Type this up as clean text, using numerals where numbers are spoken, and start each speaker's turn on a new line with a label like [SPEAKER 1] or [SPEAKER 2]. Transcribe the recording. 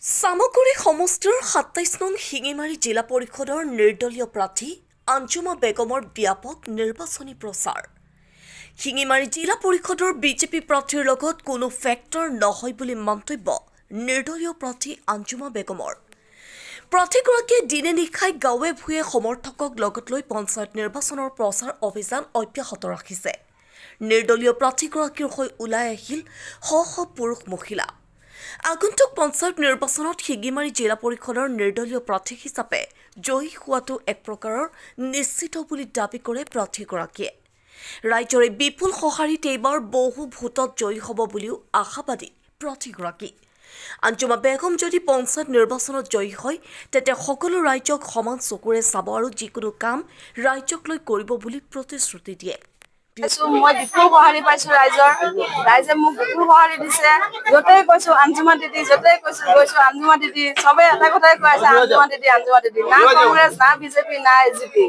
[SPEAKER 1] চামগুৰি সমষ্টিৰ 27 নং শিঙিমাৰী জিলা পৰিষদৰ নিৰ্দলীয় প্ৰাৰ্থী আঞ্জুমা বেগমৰ ব্যাপক নিৰ্বাচনী প্ৰচাৰ। শিঙিমাৰী জিলা পৰিষদৰ বিজেপি প্ৰাৰ্থীৰ লগত কোনো ফেক্টৰ নহয় বুলি মন্তব্য নিৰ্দলীয় প্ৰাৰ্থী আঞ্জুমা বেগমৰ। প্ৰাৰ্থীগৰাকীয়ে দিনে নিশাই গাঁৱে ভূঞে সমৰ্থকক লগত লৈ পঞ্চায়ত নিৰ্বাচনৰ প্ৰচাৰ অভিযান অব্যাহত ৰাখিছে। নিৰ্দলীয় প্ৰাৰ্থীগৰাকীৰ হৈ ওলাই আহিল শ শ পুৰুষ মহিলা। আগন্তুক পঞ্চায়ত নিৰ্বাচনত শিঙিমাৰী জিলা পৰিষদৰ নিৰ্দলীয় প্ৰাৰ্থী হিচাপে জয়ী হোৱাটো এক প্ৰকাৰৰ নিশ্চিত বুলি দাবী কৰে প্ৰাৰ্থীগৰাকীয়ে। ৰাইজৰে বিপুল সঁহাৰিত এইবাৰ বহু ভোটত জয়ী হ'ব বুলিও আশাবাদী প্ৰাৰ্থীগৰাকী। আঞ্জুমা বেগম যদি পঞ্চায়ত নিৰ্বাচনত জয়ী হয়, তেতিয়া সকলো ৰাইজক সমান চকুৰে চাব আৰু যিকোনো কাম ৰাইজক লৈ কৰিব বুলি প্ৰতিশ্ৰুতি দিয়ে।
[SPEAKER 2] পাইছো, মই বিপুল সঁহাৰি পাইছো ৰাইজৰ। ৰাইজে মোক বিপুল সঁহাৰি দিছে। য'তেই কৈছো আঞ্জুমা দিদি, য'তেই কৈছো গৈছো আঞ্জুমা দিদি, চবে এটা কথাই কৈ আছে, আঞ্জুমা দিদি, আঞ্জুমা দিদি। না কংগ্ৰেছ, না বিজেপি, না এজিপি।